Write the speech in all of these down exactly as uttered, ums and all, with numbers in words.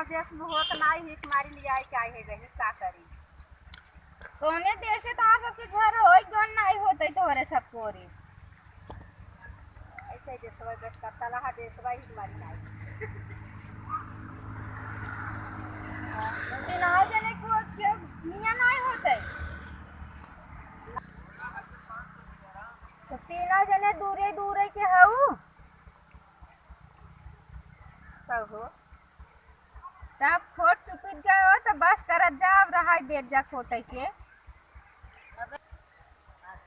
देश में होत नाई, हिक मारी लियाए के आई है गई, का करी? कौने देश से तहार सबके घर होई, जौन नाई होते तोहरे सब कोरी? ऐसे देशवा बेच करता रहा, देशवा ही मारी नाई। तीनों जने को, के मियाँ नाई होते। तो तीनों जने दूरे दूरे के हऊ। कहो। तब खोट चुपित गए हो, तब बस करत जा, अब रहाई देत जा खोटे के।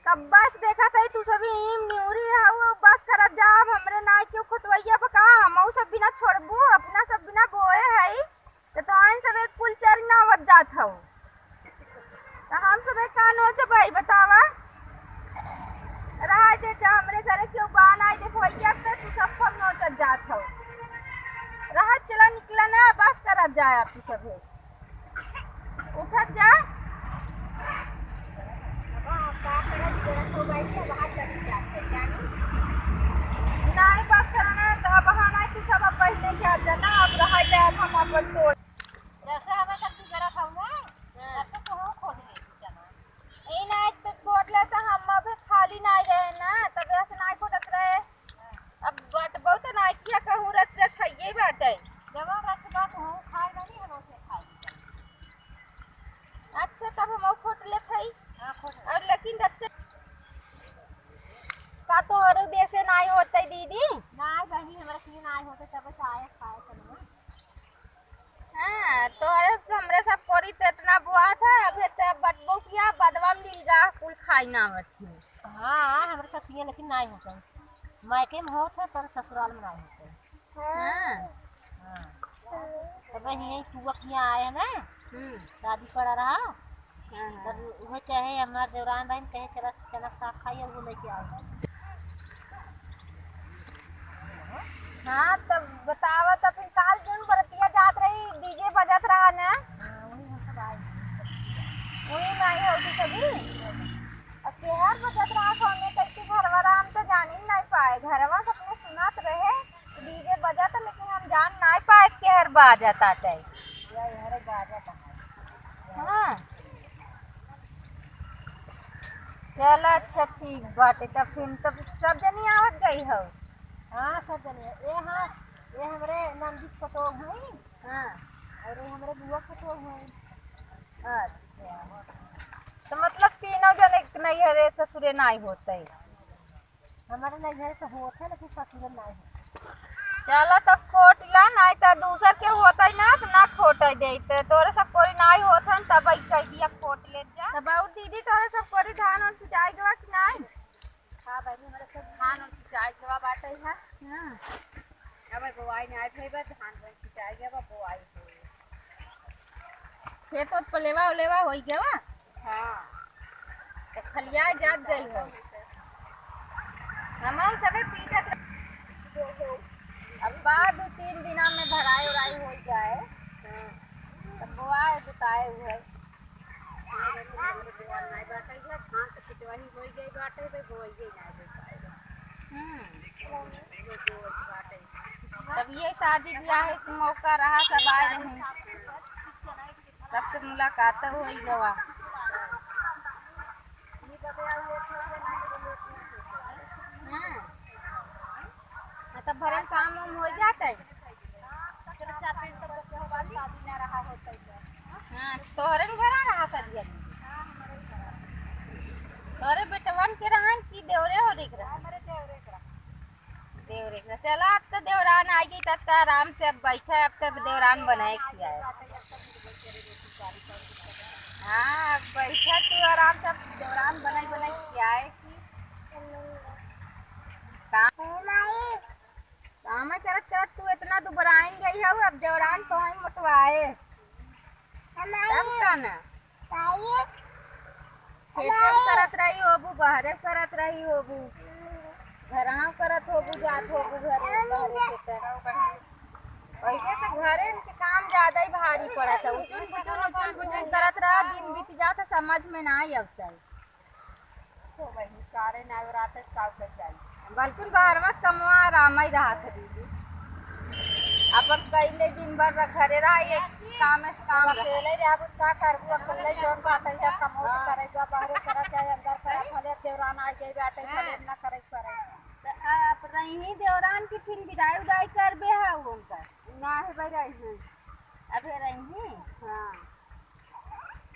तब बस देखत है, तू सभी ईम निउरी हऊ, बस करत जा, अब हमरे नाई के खोटवैया पर का, हमहू सब बिना छोड़बू, अपना सब बिना बोए है, तो तोहन सब एक कुल चरी नावत जात हऊ। तो हम सब एक का नोच भाई बतावा, रहा जे जा हमरे घरे केहू बा नाई देखवैया, तो तू सब हम नोचत जात हऊ। रहा चला निकला ना, बस करत जाए आप तू सभी। उठत जा। अब का करत, जरा तो बैठ के बाहर चली जात है, जानू। नाई बस करना, तो अब हाँ नाई, तू सब अब पहले जात जाना, अब रहा जाए हम अपन तोड़। जैसे हमें सब तू जरा था ना, हाँ। तब तो तू हो खोल ले, चलो। ए नाई तो खोल ले, तो हम अब खाली नाई रहे ना, तब ऐसे नाई खोटत रहे। अब बटबो त नाई किया कहूँ रच रच हइये बाटे। जब रच बात हो, खाए वाली हम उसे खाए। अच्छा, तब हम खोट लेत हई। हाँ, खोट ले। और लेकिन रच का तोहरो देशे नाई होते दीदी? नाई बहिनी, हमरा के नाई होते तब चाहे खाए चलबो। हाँ, तोहरे हमरे सब कोरी त इतना बुआ था, अबे ते बटबो किया, बदवा में लील जा, कुल खाई ना आवत है। हाँ, हमरे सब किया, लेकिन नाई होते। मायके में होत है, पर ससुराल में नाई होते। हाँ। हाँ। तब यहीं पुआ किया आए ना, हम्म। शादी पड़ा रहा। हाँ, हाँ। तब उहे कहे हमार देवरान बहन कहे, "चला चना साग खाई," और वो लेके आओ। हाँ, तब बतावा, तब फिर काल जौन बरतिया जात रही, डीजे बजत रहा ना? हाँ, वही हम सब आए। वही में आई हो तू सभी? अब केहर बजत रहा, कौने कैसे घरवा राम तो जान ही नहीं पाए, घरवा सबने सुनात रहे। डीजे बजत, लेकिन हम जान नाई पाए केहर बाजत आटे। या घरे बाजत है। हाँ। चल, अच्छा, ठीक बाटे। तब फिर तब सब जनी आवत गई हो? हाँ, सब जनी। ये हाँ, ये हमरे नंदी के पतोह हैं। हाँ। और ये हमरे बुआ के पतोह हैं। अच्छा। तो मतलब तीनों जने नैहरे ससुरे नाई होते? हमारे नैहर तो होत है, लेकिन ससुर में नाई होत। चला तब खोट ला, नाई तो दूसर के होत है ना, तो ना खोटे देते। तोरे सब कोरी नाई होत है, तब आई कह दिया खोट ले जा। तब और दीदी, तोरे सब कोरी धान उन पिटाई गवा कि नाई? हाँ बहनी, हमारे सब धान उन पिटाई गवा बाटे है। हाँ। अब बोआई नाई भई बा, धान उन पिटाई गवा, बोआई होई। खेत ओत पलेवा उलेवा होई गवा? हाँ। तो खलिया जात गई हो। हमहू सबे पीटत रह-, अब बाद दो तीन दिना में भराई उराई हो जाए, हाँ। तब बोआए जोताए हुए। हम्म। तब ये शादी ब्याह के मौका रहा, सब आए रहे। तब से मुलाकात होई गवा। हाँ। मतलब भरन काम उम हो जात है? हाँ, तोहरे न घरा रहा सदिया दीदी? तोहरे बेटवन के रहन कि देवरे हो देख रहा? देवरे के। चला, अब तो देवरान आ गई, तब तो आराम से अब बैठा, अब तो देवरान बनाए खियाए। हाँ, अब बैठा तू आराम से, अब देवरान बनाए बनाए खियाए की। काम, काम करत करत तू इतना दुबराइन गई हो, अब देवरान तो ही मोटवाए। तब का ना? खेते में करत रही होबू, बहरे करत रही होबू, घरहा करत होबू, जात होबू घरे, बहरे खेते। वैसे तो घरे के काम ज्यादा ही भारी पड़त है, उचुन पुचुन, उचुन पुचुन करत रहा, दिन बीत जात है, समझ में ना आवत है। तो वही कारे ना रात का कर जाई। बल्कुल बाहर में कमवा आराम ही रहा था दीदी। अब कइले दिन भर घरे रहा, ये काम से काम रहा। अकेले रहबू, का करबू? अकेले जौन बाटे है, कमौत हाँ। करेगा, बाहरे करा, चाहे अंदर करा, भले अब देवरान आ जाए बाटे, भले हाँ। ना करे पड़े। तो अब रही देवरान की फिर विदाई उदाई करबे है उनका? ना है भाई, रही है। अबे रही? हाँ।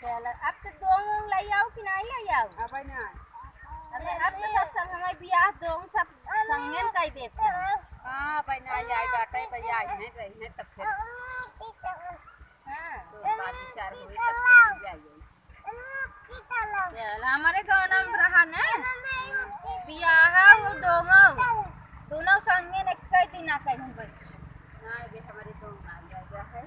चल, अब तो दोंग वोंग लई आओ कि नहीं लई आओ? अबे ना। अबे अब तो सब संग हमारे बियाह दोंग सब संगे कई देते हैं। हाँ, भाई ना आई बाटे, भाई आई है, रही है तब फिर। हाँ। तो बात विचार हुई तब फिर आई है। चल, हमारे गाँव में रहा ना, बियाह वो दोनों, दोनों संगे ने कई दिन आ कहीं बस। हाँ, ये हमारे गाँव में आ गया है।